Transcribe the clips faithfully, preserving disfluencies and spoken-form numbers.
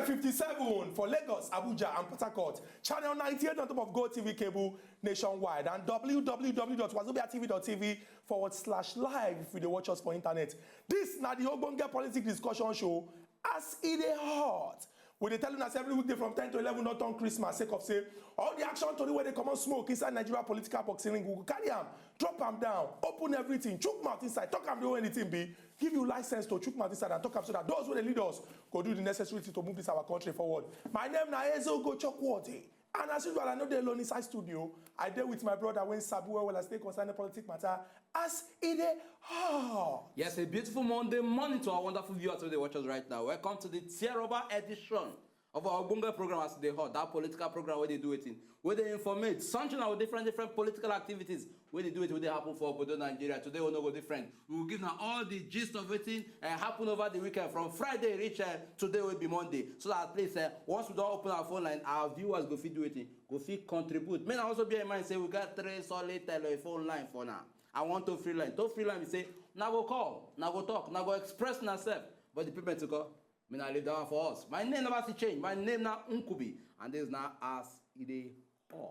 Fifty-seven for Lagos, Abuja, and Port Harcourt. Channel ninety-eight on top of Go T V cable nationwide and w w w dot wazobia t v dot t v forward slash live if you dey watch us for internet. This na the Ogbonge Politic Discussion Show as e dey hot. We dey tell una say every weekday from ten to eleven don turn Christmas sake of say all the action tori wey dey comot smoke inside Nigeria political boxing ring, we go carry am, drop am down, open everything, chook mouth inside, talk am the way anything be, give you license to chook mouth inside and talk am so that those wey dey lead us go do the necessary thing to move this our country forward. My name na Ezeogo Chokwote, and as usual, I no dey alone inside studio. I dey with my brother wey sabi well well as e take concern the politic matter as e dey hot. Yes, a beautiful Monday morning to our wonderful viewers wey dey watch us right now. Welcome to the Tear Rubber edition of our Ogbonge program as e dey hot, that political program wey dey do wetin, wey dey informate, sunshine our different different political activities wey dey do wetin wey dey happen for obodo Nigeria. Today we no go different. We go give na all the gist of wetin uh, happen over the weekend from Friday reach uh, today wey be Monday, so that at least uh, once we don open our phone line, our viewers go fit do wetin, go fit contribute. Make na also bear in mind say we got three solid telephone line for now. I want to free line. To free line, we say na go call, na go talk, na go express na self. But the payment to call, me na leave that one for us. My name never see change. My name na Nkubi, and this na as e dey.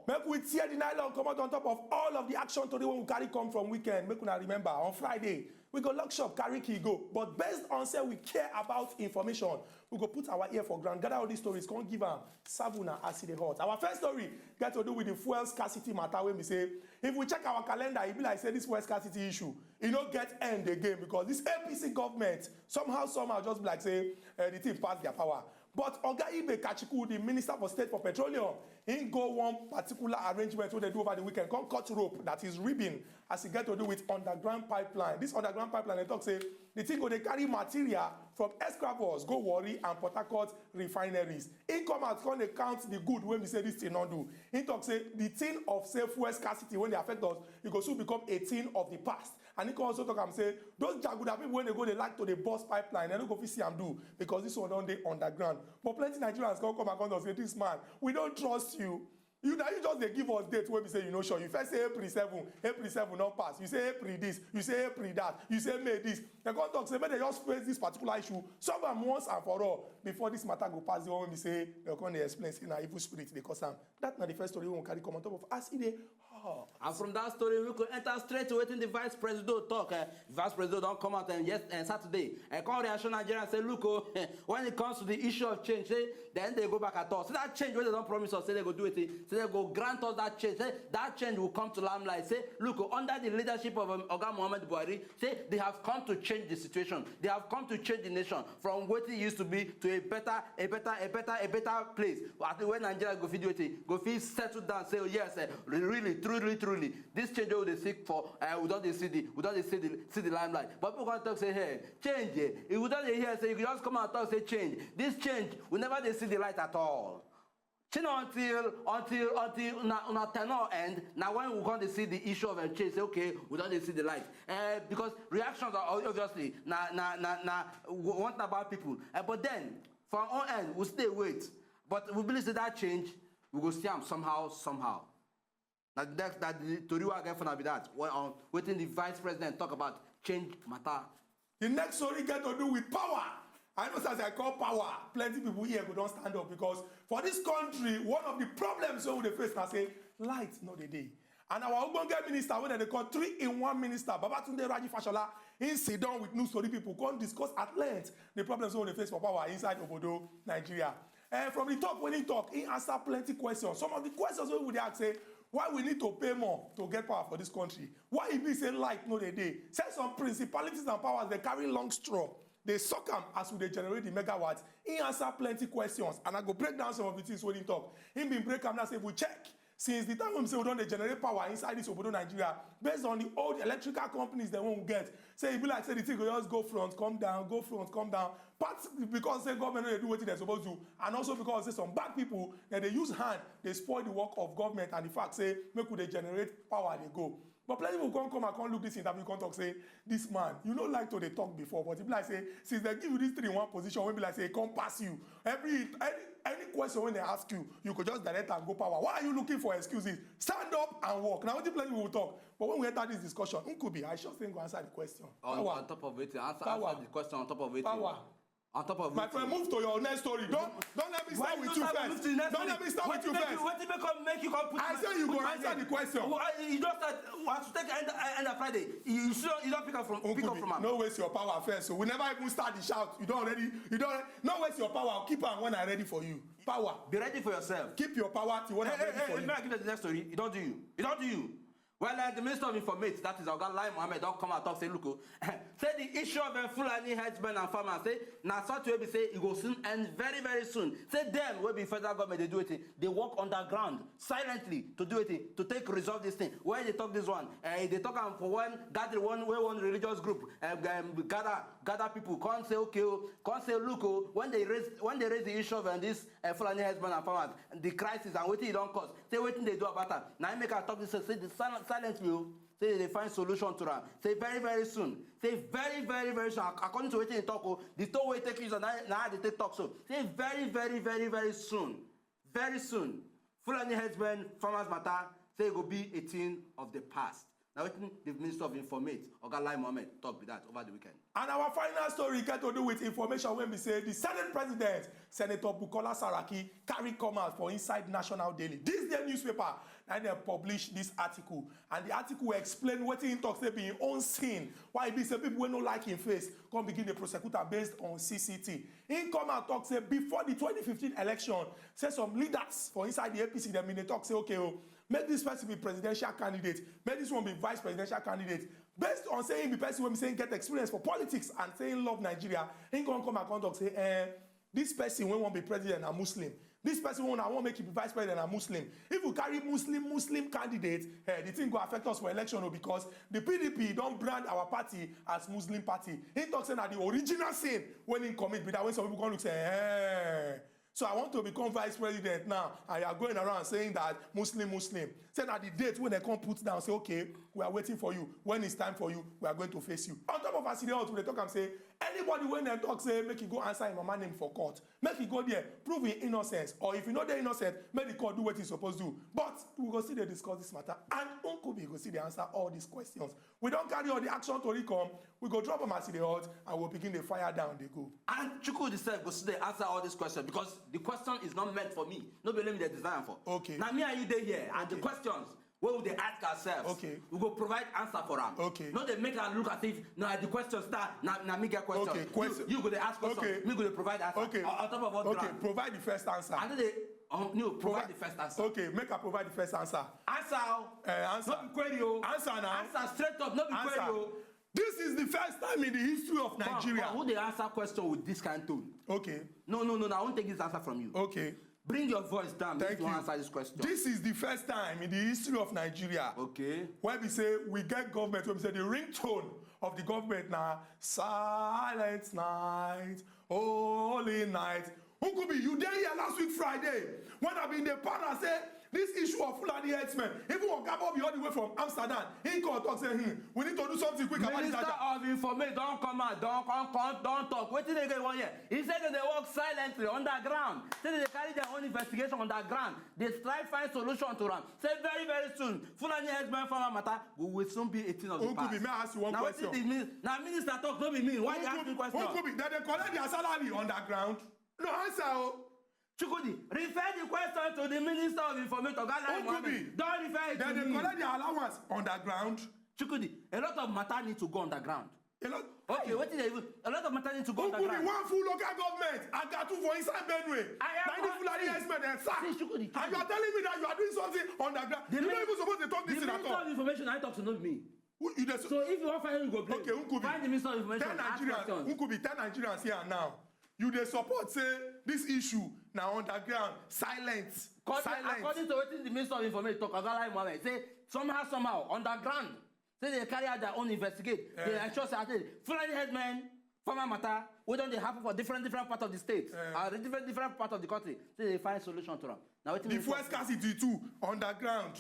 Make we tear the nylon comot on top of all of the action tori wey we carry come from weekend. Make una remember, on Friday, we go lock shop, carry key go. But based on say we care about information, we go put our ear for ground, gather all these stories, come give am, serve una as e dey hot. Our first story get to do with the fuel scarcity matter wey be say, if we check our calendar, e be like say this fuel scarcity issue, e no get end again because this A P C government somehow, somehow just be like say uh, the thing pass their power. But Oga Ibe Kachiku, the Minister for State for Petroleum, he go one particular arrangement wey dey do over the weekend, come cut rope, that is ribbon, as e get to do with underground pipeline. This underground pipeline, they talk say the thing go dey carry material from Escravos go Warri and Port Harcourt refineries. He come out, come dey count the good wey be say this thing no do. He talk say the thing of say fuel scarcity wey dey affect us, e go soon become a thing of the past. And he come also talk am say those jaguda people wey dey go dey like to dey burst pipeline, they no go fit see am do because this one don dey underground. But plenty Nigerians come come and come talk say, "This man, we don't trust you. You, now you just dey give us date wey be say you no sure. You first say April seven, April seven no pass. You say April this, you say April that, you say May this." They come talk say make they just face this particular issue, solve am once and for all before this matter go pass the one wey be say they come dey explain say na evil spirit dey cause am. That na the first story wey we carry come on top of as e dey hot. And from that story, we could enter straight to wetin the vice president talk. Uh, vice president don come out and yes, and Saturday, and come reassure Nigerians say, look, oh, when it comes to the issue of change, say then they go back at all. So that change wey they don promise us, say they go do it, say they go grant us that change. Say that change will come to limelight. Say, look, oh, under the leadership of um, Oga Muhammad Buhari, say they have come to change the situation. They have come to change the nation from what it used to be to a better, a better, a better, a better place. I think when Nigeria go fit do it, go fit settle down. Say, oh, yes, eh, really, truly, truly, this change wey we dey seek for, uh, we don dey see the, we don dey see the, see the limelight. But people come talk say, hey, change, eh? If we don dey hear say, you just come and talk say change. This change, we never dey see the light at all. Shey na until until until una una tenure end, na when we come dey see the issue of um, change. Say okay, we don dey see the light. Uh, because reactions are obviously na na na na one thing about people. Uh, but then for our own end, we still dey wait. But we believe say that change, we go see am somehow somehow. Na the next, na the tori wey I get for now be that. Well, um, wetin the vice president talk about change matter. The next story get to do with power. I know say as I call power, plenty people here go don stand up because for this country, one of the problems wey we dey face na say light no dey dey. And our ogbonge minister wey dem dey call three in one minister, Babatunde Raji Fashola, he sit down with news tori people come discuss at length the problems wey we dey face for power inside obodo Nigeria. And from the talk wey he talk, he answer plenty questions. Some of the questions wey we dey ask say, why we need to pay more to get power for this country? Why e be say light no dey dey? Say some principalities and powers dey carry long straw, dey suck am as we dey generate the megawatts. He answer plenty questions, and I go break down some of the things wey he talk. He been break am down say if we check since the time wey we say we don dey generate power inside this obodo Nigeria, based on the old electrical companies dem wey we get, say e be like say the thing go just go front come down, go front come down. Part because say government no dey do wetin dem suppose do, and also because say some bad people dem dey use hand dey spoil the work of government and the fact say make we dey generate power dey go. But plenty people come come and come look this interview, come talk say, "This man, you no like to dey talk before, but e be like say since they give you this three in one position, wey be like say e come pass you. Every any, any question wey they ask you, you go just direct and go power. Why are you looking for excuses? Stand up and walk." Now wetin plenty people talk, but when we enter this discussion, Nkubi, I sure say him go answer the question. On, Power. On top of it, answer, Power. Answer the question on top of it. Power. On top of My it. Friend, move to your next story. Don't don't let me Why start you with don't you start first. With the next Don't thing? Let me start What with you make first. You, what make come make you come put I my- say you put go my answer name? The question. Why you just start. As to take end, end of Friday, you, you should you don't pick up from pick up from am. No waste your power first. So we never even start the shout. You don't already. You don't. No waste your power. Keep am when I ready for you. Power. Be ready for yourself. Keep your power till when Hey, I'm hey, ready hey, for hey, you. May I give you the next story? You don't do you. You don't do you. Well, uh, the Minister of Information, that is Oga Lai Mohammed, don't come out talk say, look, oh, say the issue of uh, Fulani headsmen and farmers, say, na such way be say, it go soon end very, very soon. Say them, wey be federal government, they do it, they work underground, silently, to do it, to take resolve this thing. Where they talk this one, uh, they talk am for one gathering, one where one religious group uh, um, gather, gather people, come say, okay, oh, come say, look, oh, when they raise, when they raise the issue of uh, this uh, Fulani headsmen and farmers, the crisis and wetin e don cause, say wetin they do about am. Na im make I talk this, say the sil- silence will say they find solution to am. Say very, very soon. Say very, very, very soon. Ac- According to wetin they talk, oh, the tone wey take use na na how they take talk so. Say very, very, very, very soon. Very soon. Fulani headsmen, farmers matter, say e go be a thing of the past. Na wetin the Minister of Informate, Oga Lai Mohammed, talk be that over the weekend. And our final story get to do with information wey be say the Senate President, Senator Bukola Saraki, carry come out for inside National Daily. This day newspaper, na dem publish this article. And the article explain wetin he talk say be him own sin. Why e be say people wey no like him face come begin dey prosecute am based on C C T. He come out talk say before the twenty fifteen election, say some leaders for inside the A P C dem bin dey talk say, okay, oh, make this person be presidential candidate, make this one be vice presidential candidate. Based on say he be person wey be say he get experience for politics and say he love Nigeria, he come come and come talk say, eh, this person wey wan be president na Muslim. This person wey una wan make he be vice president na Muslim. If we carry Muslim Muslim candidate, eh, the thing go affect us for election o, because the P D P don brand our party as Muslim party. He talk say na the original sin wey he commit be that, when some people come look say, eh, so I want to become vice president now, and you are going around saying that Muslim, Muslim. Say na the date wey dem come put down, say, okay, we are waiting for you. When it's time for you, we are going to face you. On top of as e dey hot, we dey talk am say anybody wey dem talk say make e go answer him mama name for court, make e go there, prove him innocence, or if e no dey innocent, make the court do wetin e suppose do. But we go still dey discuss this matter, and Nkubi go still dey answer all these questions. We don carry all the action tori come. We go drop am as e dey hot, and we'll begin the fire down dey go. And Chukwudi sef go still dey answer all these questions, because the question is not meant for me. No be only me dey design am for. Okay. Na me and you dey here, and the questions wey we dey ask ourselves, Okay. We go provide answer for am. Okay. No dey make am look as if na the question start, na na me get question. Okay, You- question. You, go dey ask question. Okay. Me go dey provide answer. Okay. On, on top of all Okay, ground. Provide the first answer. I no dey um, no provide the first answer. Okay, make I provide the first answer. Answer o. Eh, answer. No be query o. Answer now. Answer straight up. No be Answer. Query o. This is the first time in the history of Come on, Nigeria. Come on, who dey answer question with this kind tone? Okay. No, no, no, no. I won't take this answer from you. Okay. Bring your voice down. Make Thank you you. Answer this question. This is the first time in the history of Nigeria. Okay. Where we say we get government, where we say the ringtone of the government now, silent night, holy night. Nkubi, you dey here last week Friday when I been dey para say this issue of Fulani herdsmen, even Oga Bobby all the way from Amsterdam, he come talk say, hmm, we need to do something quick about this Minister matter. Of Information don come out, don come, come, don talk. Wetin dey go on here? He said that they work silently underground. Say they carry their own investigation underground. They try find solution to am. Say very, very soon, Fulani herdsmen farmer matter will, will soon be a thing of the past. Nkubi, may I ask you one Now, question? Wetin dey mean? Now, minister talk, no be me. Why you ask me question? Nkubi, dem dey collect their salary underground. No answer o. Chukwudi, refer the question to the Minister of Information, Oga Lai Nkubi, Mohammed. Don't refer it dem to dey me. Collect their allowance underground. Chukwudi, a lot of matter need to go underground. A lot. Okay, wetin dey even, a lot of matter need to go Nkubi, underground. One full local government, Agatu for inside Benue. I am Na the Fulani happy. Herdsmen dem sack. See, Chukwudi, And you are telling me that you are doing something underground. The You no min- even suppose dey talk this The thing at Minister of all. Information I talk to, no be me. Who you dey so? So if you wan find who you go blame, Okay, Nkubi. Find the Minister of Information. Tell Ask Nigerians, questions. Nkubi, tell Nigerians here and now. You dey support say this issue na underground, silent, According, silent. According to wetin the Minister of Information talk, Oga Lai Mohammed, say somehow, somehow, underground, say they carry out their own investigate. Yeah. They ensure say, I tell you, Fulani headsmen, farmer matter, wey don dey happen for different, different part of the state, Yeah. uh, different, different part of the country, say they find solution to am. Now, wetin The we fuel talk? Scarcity too underground.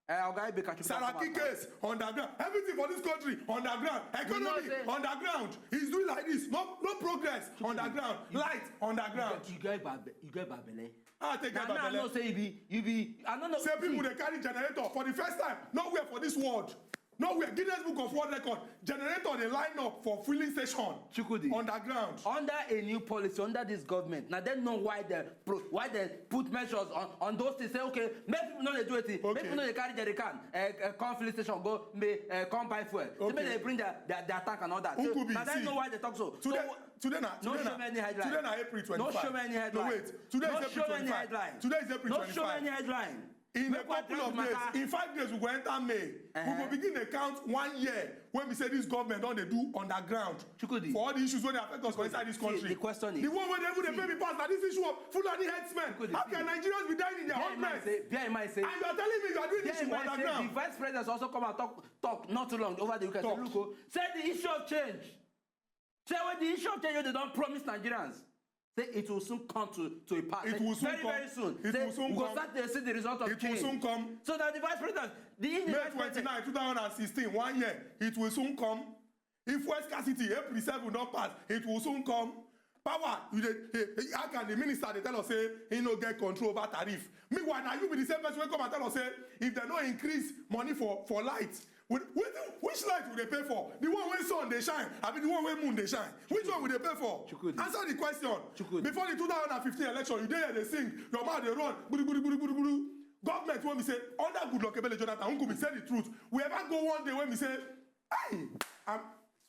Eh, Oga Ibeka, Saraki case underground. Everything for this country underground. Economy underground. He's doing like this. No, no progress underground. Light underground. You get bad, you get bad belle. I take get bad belle. I know say you be, you be. I don't know. Say people dey carry generator for the first time. Nowhere for this world. Nowhere. Guinness Book of World Record. Generator dey line up for filling station. Chukudi. Underground. Under a new policy, under this government, now they know why they pro, why they put measures on, on those things. Say, okay, make people know they do it. Okay. Make people know they carry jerry can, uh, uh, come filling station, go may, uh, come buy fuel. Okay. So make they bring their, their, their tank and all that. So, now they know why they talk so. Today, so, today na, no today show na, me any headline. Today na April twenty-five. No show me any headline. No, wait. Today is April twenty-five. Today is April twenty-five. No show me any headline. In a couple of days, in five days, we go enter May. We go begin dey count one year when we say this government don dey do underground for all the issues wey dey affect us for inside this country. The question is, the one wey dey even dey pay me pass na this issue of Fulani herdsmen. How can Nigerians be dying in their homeless? Bear in mind say, and you are telling me you are doing this issue underground. The vice president also come and talk, talk not too long over the weekend. Say, look, oh, say the issue of change. Say when the issue of change, they don't promise Nigerians. Say it will soon come to, to a pass. It will soon come. Very, very soon. It will soon come. Say we go start to see the result of change. It will soon come. So that the vice president, the May twenty-nine, two thousand and sixteen, one year, it will soon come. If fuel scarcity, April seven don pass, it will soon come. Power, you dey, eh, eh, how can the minister dey tell us say he no get control over tariff? Meanwhile, na you be the same person wey come and tell us say if dem no increase money for, for light, we, we, which light we dey pay for? The one wey sun dey shine, abi the one wey moon dey shine? Which one we dey pay for? Chukwudi. Answer the question. Chukwudi. Before the two thousand and fifteen election, you dey here dey sing, your mouth dey run, gburu, gburu, gburu, gburu, gburu. Government wey be say under Goodluck Ebele Jonathan, who could be say the truth, we ever go one day wey be say, hey, I'm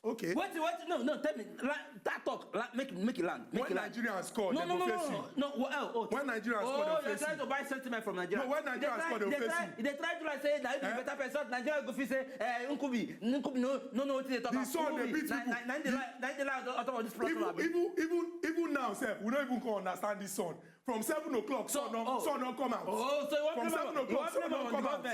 okay. Wait, wait, no, no, tell me, la-, that talk, la-, make, make it land, make it land. When Nigerians call, no, no, no, no, no, no, oh, oh, when Nigerians call, oh, you're trying to buy sentiment from Nigeria. No, when Nigerians call, they will face you. They try to, like, say that if you better person, Nigeria go feel say, eh, Nkubi, Nkubi, no, no, no, wetin they talk about. The son dey beat people. Na, na, na, the lie, na, the lie on top of this platform. Even, even, even, even now, sef, we don't even come understand this son. From seven o'clock, sun don, sun don come out. Oh, so you wan blame am on the government? From seven o'clock, sun don come out.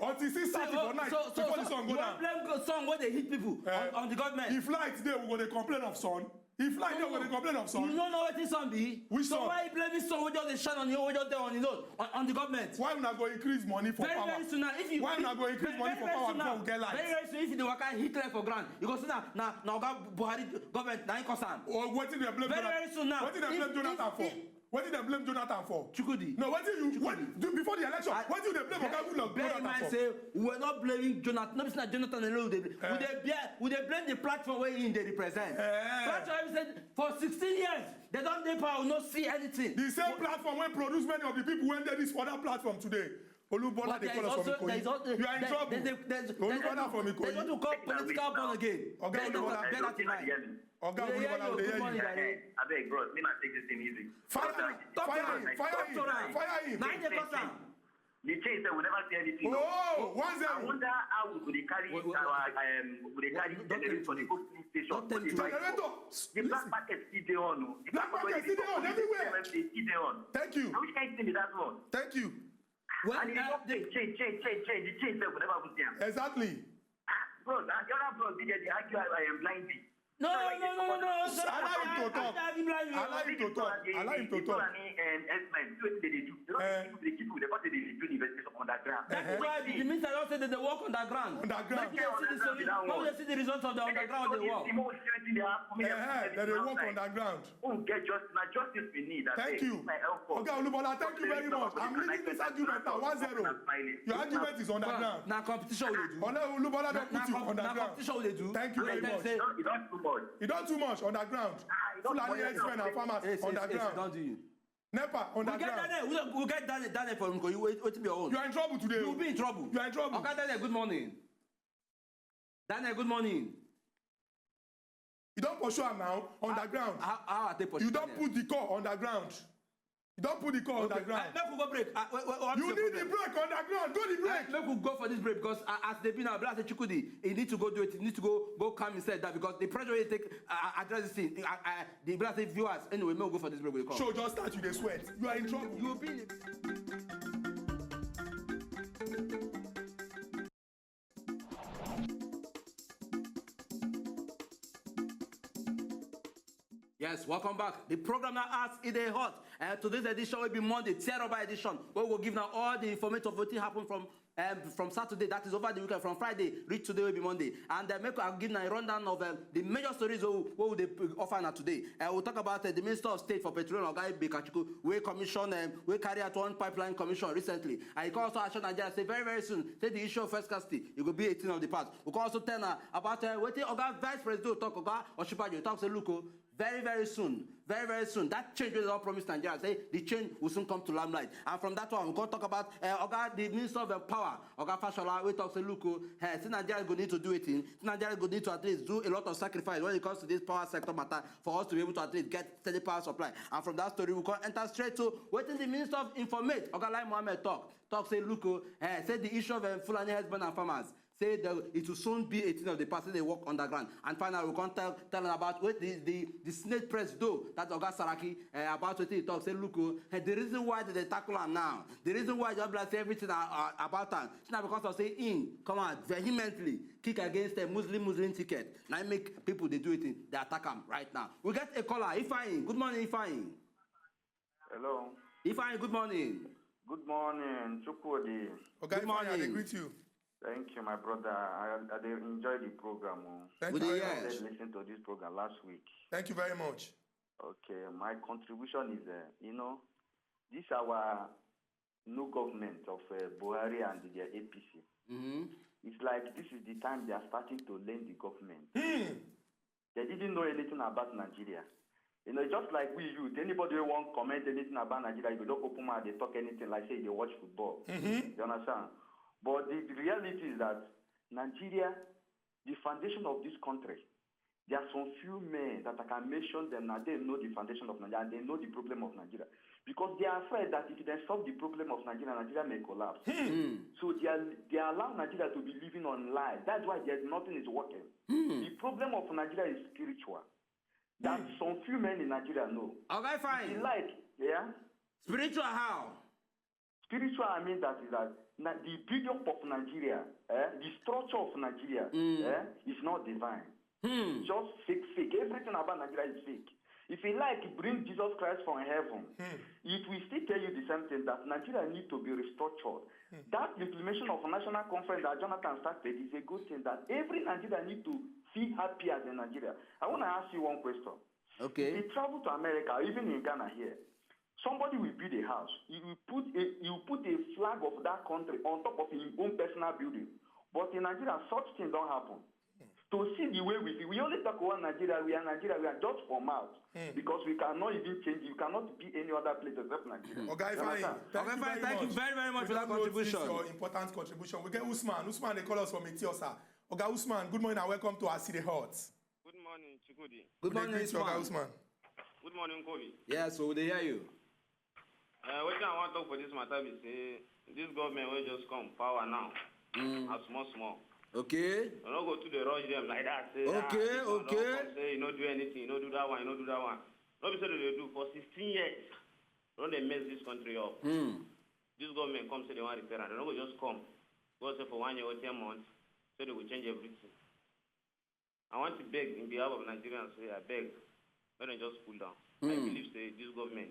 Until six thirty for night, before the sun go down. So, so, so you wan blame go-, sun wey dey hit people on, on the government? If light dey, we go dey complain of sun. If light dey, we go dey complain of sun. You no know wetin sun be? Which sun? So why you blaming sun wey just dey shine on your own, wey just dey on his own, on, on the government? Why una go increase money for power? Very, very soon now, if you, why una go increase money for power before we get light? Very, very soon, if you dey waka hit light for ground, you go see na, na, na Oga Buhari government na him cause am. Or wetin dem blame Jonathan for? Very, very soon now. Wetin dem blame Jonathan for? Wetin dem blame Jonathan for? Chukwudi. No, wetin you, Chukwudi. What, do, before the election, wetin you dey blame Oga Goodluck Jonathan for? Bear in mind say we were not blaming Jonathan. No be say na Jonathan alone we dey blame. Eh. We dey bear, we dey blame the platform wey he dey represent. Eh. Platform wey be say for sixteen years, they don dey power, we no see anything. The same platform wey produce many of the people wey dey this other platform today. Olubola dey call us from Ikoyi. You are in trouble. Olubola from Ikoyi. They want to call political born again. Oga Olubola. Bear that in mind. Oga Olubola, we dey hear you. Good morning, Daddy. Eh, abeg, bros, make una take this thing easy. Fire him, fire him, fire him. Na him dey cause am. The change that we never see anything. Oh, one zero. I wonder how we go dey carry our, um, we go dey carry generator dey go filling station for the generator. The black market still dey on o. The black market still dey on everywhere. Still dey on. Thank you. Na which kind thing be that one? Thank you. Well, and e don change, change, change, change, change. The change that we never even see am. Exactly. Ah, bros, and the other bros, they, they argue, I am blind. No, no, no, no, no. Allow him to talk. Allow him to talk. Allow him to talk. People are, um, experts. See wetin they dey do. They don't dey keep, they keep, they come dey do the investigation underground. That is why the minister don say that they work underground. Underground. Make dem see the solution. Make dem see the results of the underground they work. Make dem see wetin dey happen. Eh, eh, they dey work underground. Who get justice? Na justice we need. Thank you. Oga Olubola, thank you very much. I'm leaving this argument now, one zero. Your argument is underground. Na competition we dey do. Oga Olubola don put you underground. Na competition we dey do. Thank you very much. E don too much. E don too much underground. Fulani herdsmen and farmers underground. Don do you. NEPA underground. We get Daniel. We get Daniel, Daniel from Ikoyi. Wetin be your own? You are in trouble today. You will be in trouble. You are in trouble. Oga Daniel, good morning. Daniel, good morning. You don pursue am now underground. How, how I take pursue? You don put the call underground. You don put the call underground. Okay, uh, make we go break. Uh, wait, wait, wait, you need the break underground. Go the break. Uh, make we go for this break because, uh, as they be now, Blase Chukwudi, he need to go do it. He need to go, go calm himself down because the pressure wey he take, uh, uh, address this thing. Uh, uh, the Blase viewers, anyway, make we go for this break. We come. Show just start, you dey sweat. You are in trouble. You be in a Yes, welcome back. The program now as e dey hot. Uh, today's edition will be Monday, Tear Rubber edition, where we'll give now all the information of what happened from Um, from Saturday, that is over the weekend, from Friday reach today will be Monday. And uh, make I give a rundown of um, the major stories we will offer now today. Uh, we'll talk about uh, the Minister of State for Petroleum, Oga Ibe Kachuku, we commission, um, we carry out one pipeline commission recently. And he can also assure Nigeria say very, very soon, say the issue of first scarcity, it will be a thing of the past. We can also tell now about uh, what Oga Vice President talk, Oga Osinbajo talk say, look, oh, very, very soon, very, very soon, that change wey dem don promise Nigeria, say the change will soon come to limelight. And from that one, we come talk about uh, Oga, the Minister of uh, Power, Oga Fashola, wey talk say, look, oh, hey, say Nigeria go need to do wetin, say Nigeria go need to at least do a lot of sacrifice when it comes to this power sector matter for us to be able to at least get steady power supply. And from that story, we come enter straight to wetin the Minister of Informate, Oga Lai Mohammed, talk. Talk say, look, oh, eh, say the issue of um, Fulani husband and farmers, say that it will soon be a thing of the past, say they work underground. And finally, we come tell, tell them about what the, the, the Senate presido, that Oga Saraki, uh, about what he talk. Say, look, oh, eh, the reason why they tackle am now, the reason why just be like say everything are, are about am, it's not because of say him come out vehemently kick against the Muslim Muslim ticket. Now make people they do it, they attack am right now. We get a caller, Ifeanyi. Good morning, Ifeanyi. Hello. Ifeanyi, good morning. Good morning, Chukwudi. Okay, Good Ifeanyi, I dey morning. Greet you. Thank you, my brother. I, I dey enjoy the program. Oh. Thank We you dey very hear. I much. did listen to this program last week. Thank you very much. Okay, my contribution is, uh, you know, this our new government of uh, Buhari and their A P C. Mm-hmm. It's like this is the time they are starting to learn the government. Hmm. They didn't know anything about Nigeria. You know, just like we youth, anybody who won't comment anything about Nigeria, you don't open mouth, they talk anything like say they watch football. Mm-hmm. You understand? But the, the reality is that Nigeria, the foundation of this country, there are some few men that I can mention them now. They know the foundation of Nigeria and they know the problem of Nigeria. Because they are afraid that if they solve the problem of Nigeria, Nigeria may collapse. Mm. So they, are, they allow Nigeria to be living on lies. That's why there's nothing is working. The problem of Nigeria is spiritual. That some few men in Nigeria know. Okay, If you fine. Like, yeah? Spiritual how? Spiritual, I mean that is that na- the build-up of Nigeria, eh, the structure of Nigeria, Mm. eh, is not divine. Hmm. Just fake, fake. Everything about Nigeria is fake. If you like, bring Jesus Christ from heaven. It will still tell you the same thing that Nigeria need to be restructured. That implementation of a national conference that Jonathan started is a good thing. That every Nigeria need to feel happy as a Nigeria. I want to ask you one question. Okay. If you travel to America, or even in Ghana here, somebody will build a house. He will put a he will put a flag of that country on top of his own personal building. But in Nigeria, such thing don't happen. To see the way we feel, we only talk about Nigeria, we are Nigeria, we are just for mouth. Because we cannot even change, you cannot be any other place except Nigeria. Okay, You fine. understand? Thank Okay, you fine. very Thank you much. very, very much We for that don't notice contribution. Your important contribution. We get Usman. Usman, they call us from Etiosa. Okay, Usman, good morning and welcome to our city hot. Good morning, Chukwudi. Good We dey morning, greet you, Oga Usman. Usman. Good morning, Kobe. Yes, so we dey hear you. Uh, wetin I wan talk for this matter be say this government wey just come power now, Mm. na small small. Okay. We no go too dey rush them like that. Say, ah, Okay, this one don okay. Come, say you no do anything, you no do that one, you no do that one. No be say they dey do for sixteen years. Don dey mess this country up. Hmm. This government come say they wan repair am. They no go just come. Go say for one year or ten months, say they go change everything. I want to beg in behalf of Nigerians, say I beg, let them just cool down. I Hmm. Believe say this government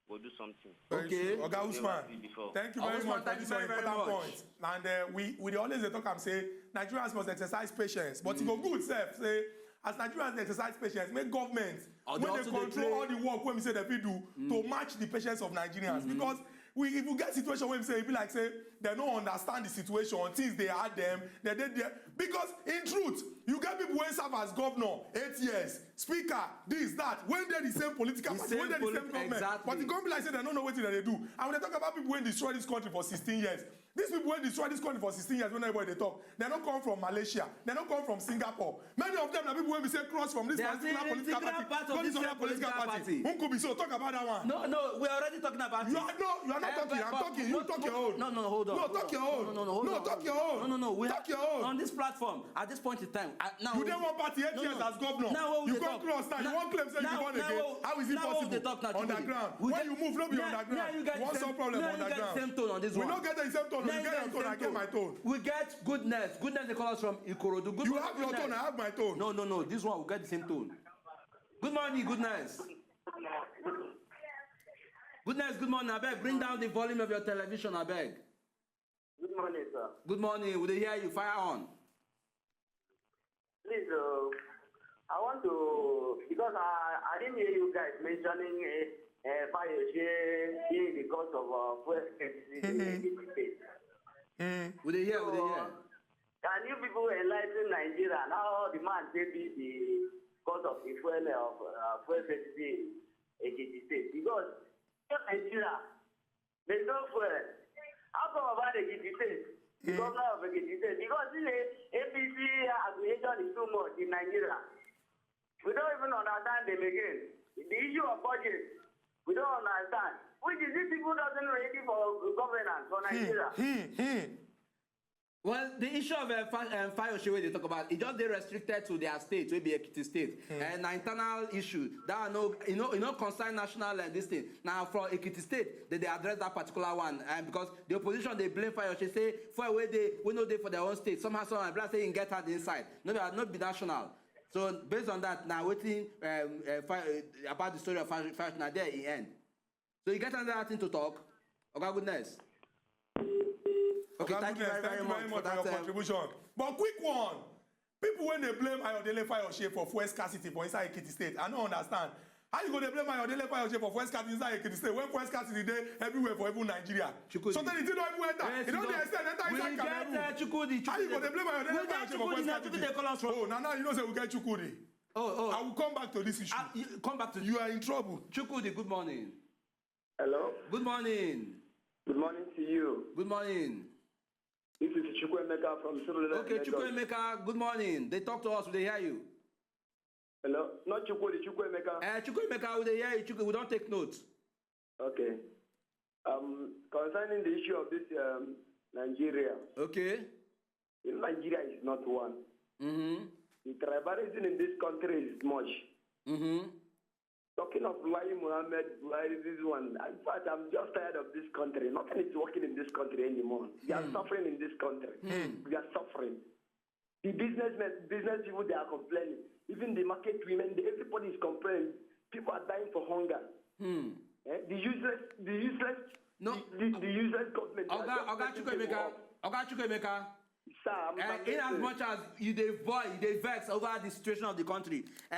go do something. Very Okay. true. Oga Never Usman, see before. Thank you Oga very Usman, much for thank this you your very, very important much. Point. And uh, we we dey always dey talk am say Nigerians must exercise patience, but e go good sef say as Nigerians dey exercise patience, make government Or wey they dey also dey control play. All the work wey be say dem fit do to match the patience of Nigerians because we if we get situation wey be say e be like say dem no understand the situation, things dey hard dem, dem dey there because in truth you get people wey serve as governor eight years, speaker, this that, wey dey the same political The party, wey same dey the same polit- government, exactly. But e come be like say dem no know wetin dem dey do. And we dey talk about people wey destroy this country for sixteen years. These people wey destroy this country for sixteen years, wey everybody dey talk, dem no come from Malaysia, dem no come from Singapore. Many of them na people wey be say cross from this They are particular still political integral party part of go this this other political political party. Party. Nkubi, so talk about that one. No, no, we are already talking about You it. are no, you are not Eh, talking. but- I'm but- talking. You but- talk but- your own. No, no, no, hold on. No, hold talk on. your own. No, no, no, hold No, on. talk your No, own. no, no, no. We Talk have, your own. On this platform, at this point in time, I, now You dey one party eight no, years no. As governor. Now what we You dey come talk- cross now. You now- wan claim say you now- born now again. what- How is it now what we possible? dey talk now, On the Chukwudi? Ground. We When get- you move, no be now- on the now ground. You get One the same- solve problem now on you the get the ground. Same tone on this We one. No get the same tone. Now You you get get your the tone. same I get my tone. Tone. We get good nurse. Good nurse, they call us from Ikorodu. Good You morning, have your good tone. nurse. I have my tone. No, no, this one we get the same tone. Good morning, good nurse. Good nurse, good morning. I beg, bring down the volume of your television. I beg. Good morning, sir. Good morning. We dey hear you. Fire on. Please, uh, I want to, because I, I didn't hear you guys mentioning uh, uh, Fayose being the cause of uh, fuel scarcity in the state. We dey hear. We dey hear. Can you people enlighten Nigeria? Now the man say be the cause of the fuel of uh, fuel scarcity in Ekiti State, because in Nigeria there is no fuel. How come about Ekiti State? The governor of Ekiti State, because this A P C aggression is too much in Nigeria. We don't even understand them again. The issue of budget, we don't understand. Which is, these people doesn't ready for governance for Nigeria. Well, the issue of uh, Fa- um, Fayose wey dey talk about, e just dey restricted to their state, wey be Ekiti State, and na internal issue. That one no, e no, e no concern national uh, this thing. Na for Ekiti State dem dey address that particular one, and because the opposition dey blame Fayose say fuel wey dey, wey no dey for their own state, somehow, somehow, be like say e get hand inside. No be, no be national. So based on that, na wetin um, uh, Fa- uh, about the story of Fayose, Fayose, na there e end. So you get another thing to talk? Oga Goodness. Okay, Oga thank you Goodness, very, very thank you much very for much for that. your Um, contribution. But quick one, people wey dey blame Ayodele Fayose for fuel scarcity for inside Ekiti State, I no understand. How you go dey blame Ayodele Fayose for fuel scarcity inside Ekiti State when fuel scarcity dey everywhere for even Nigeria? Chukwudi. So then the thing don even enter. Yes, E don you dey know. extend enter We inside get, Cameroon. uh, Chukwudi, How you go Chukwudi. dey blame Ayodele We get Fayose for fuel Chukwudi now, scarcity? Chukwudi dey call us from. Oh, na now you know say we get Chukwudi. Oh, oh. I will come back to this issue. Uh, you, come back to You are in trouble. Chukwudi, good morning. Hello. Good morning. Good morning to you. Good morning. This is Chukwuemeka from Surulere. Okay, Lagos. Chukwuemeka, good morning. They talk to us, we dey hear you. Hello. Not Chukwudi, Chukwuemeka. Uh, Chukwuemeka, we dey hear you. Chukwu, we don take note. Okay. Um, concerning the issue of this um, Nigeria, Okay. Nigeria is not one. Mm-hmm. The tribalism in this country is much. Mm-hmm. Talking of Lai Mohammed, Buhari, this one. In fact, I'm just tired of this country. Nothing is working in this country anymore. We are suffering in this country. We are suffering. The businessmen, business people, they are complaining. Even the market women, they- everybody is complaining. People are dying for hunger. Eh, the useless, the useless, No. the, the, the useless government. They are Oga, just Oga making people Chukwuemeka, up. Oga Chukwuemeka. Sir, I'm Uh, I'm in as listening. Much as you dey voice, you dey vex over the situation of the country, uh,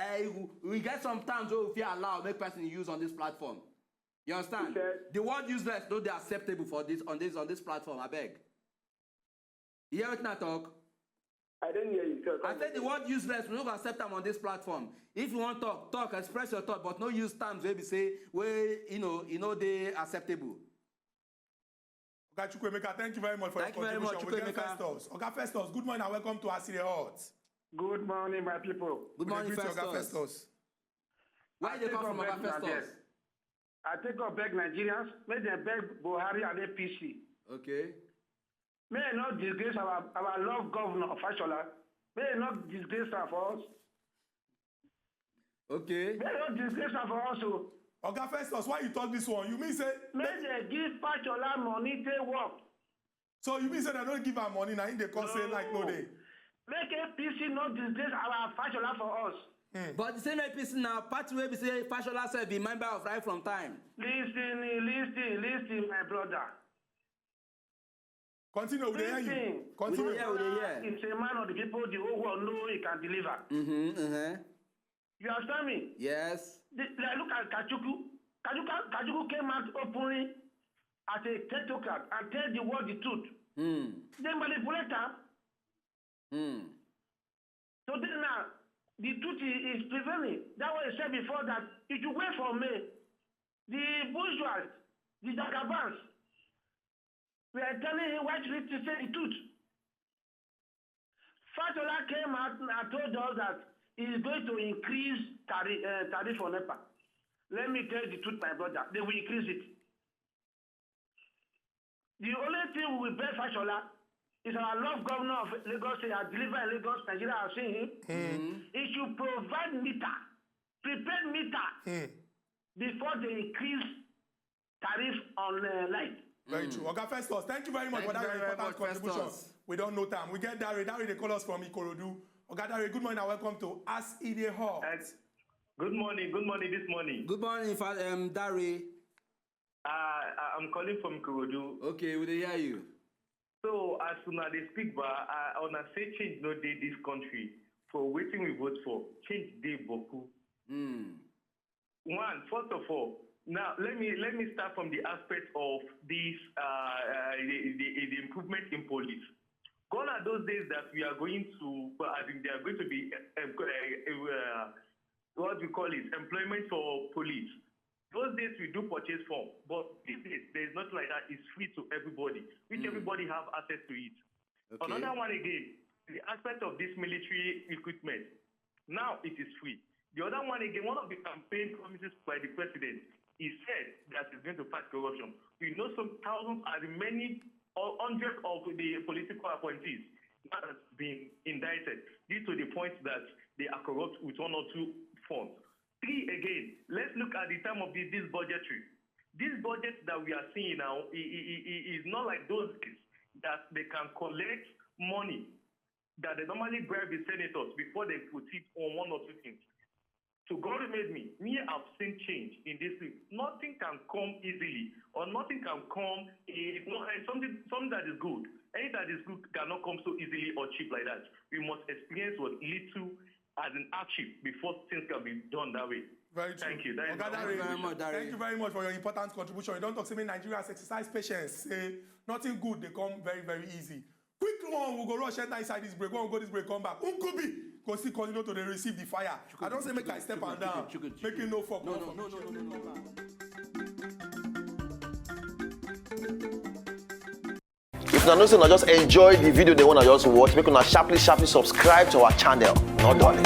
we get some terms wey we fit allow make person use on this platform. You understand? Okay. The word useless no dey acceptable for this on this on this platform. Abeg. You hear wetin I talk? I didn't hear you. Sir. I said the word useless, we no go accept am on this platform. If you wan talk, talk, express your thought, but no use terms wey be say wey you know e no dey acceptable. Oga Chukwuemeka, thank you very much for Thank you your very much, contribution. We get Chukwuemeka. Festus. Oga Festus, good morning and welcome to Asile Hot. Good morning, my people. Good morning, We greet you, Festus. Oga Festus. Where you dey come from, Oga Festus? I take up beg Nigerians, make them beg Buhari and A P C. Okay. May they not disgrace our, our love governor of Fashola. May they not disgrace her for us. Okay. May they not disgrace her for us. Oh. Oga Festus, why you talk this one? You mean say May they give Fashola money they work. So you mean say they don't give her money now? They come say like no day. Make A P C not disgrace our Fashola for us. But the same A P C now, party wey be say Fashola sef be member of right from time. Listen, listen, listen, my brother. Continue, we dey hear you. Listen. We dey Continue. hear, we dey hear. He's a man of the people, the whole world know he can deliver. Mm-hmm, uh-huh. You understand me? Yes. The, like, look at Kachuku. Kachuku. Kachuku came out openly as a technocrat and tell the world the truth. Hmm. They manipulate her. Hmm. So then now, the truth is, is prevailing. That was said before that it should wait for me. The bourgeois, the Jagabans, we are telling him why should he say the truth. Fashola came out and told us that he is going to increase tariff, uh, tariff on NEPA. Let me tell you the truth, my brother. They will increase it. The only thing we will beg Fashola is our love governor of Lagos State has delivered in Lagos, Nigeria has seen him. He should provide meter, prepaid meter, before they increase tariff on uh, light. Very true. Oga Festus, thank you very much Thank for that you very, very important much, contribution. Festus. We don't know time. We get Dare. Dare, they call us from Ikorodu. Oga Dare, good morning and welcome to As E Dey Hot. Uh, good morning. Good morning this morning. Good morning, Fa- um, Dare. Uh, I- I'm calling from Ikorodu. Okay, we dey hear you. So as una dey speak, ba, I una say change no dey this country. For wetin we vote for, change dey boku. Mm. One, first of all, now let me let me start from the aspect of this uh, uh, the, the, the improvement in police. Gone are those days that we are going to, well, I think they are going to be um, uh, uh, what we call it, employment for police. Those days we do purchase form, but these days there is nothing like that. It's free to everybody, which Mm. everybody have access to it. Okay. Another one again, the aspect of this military equipment. Now it is free. The other one again, one of the campaign promises by the president, he said that he's going to fight corruption. We know some thousands and many or hundreds of the political appointees that have been indicted due to the point that they are corrupt with one or two funds. Three again, let's look at the time of this, this budgetary. This budget that we are seeing now i- i- i- i- is not like those days that they can collect money that they normally bribe the senators before they put it on one or two things. So God made me. Me, I've seen change in this thing. Nothing can come easily, or nothing can come. Eh, no, eh, something, something that is good. Anything that is good cannot come so easily or cheap like that. We must experience what little as an hardship before things can be done that way. Very true. Thank you. That is Oga my Dare, Thank you very much, Dare. Thank you very much for your important contribution. You don't talk say make Nigerians exercise patience. Say nothing good they come very very easy. Quick one, we go rush enter inside this break. When we go this break, come back. Nkubi go still continue to dey receive the fire. I don't say make I step am down. Make you no fuck No, up no, for no, me. no, no, no, no. If una know say una just enjoy the video, they wanna just watch, make una sharply sharply subscribe to our channel. No darling.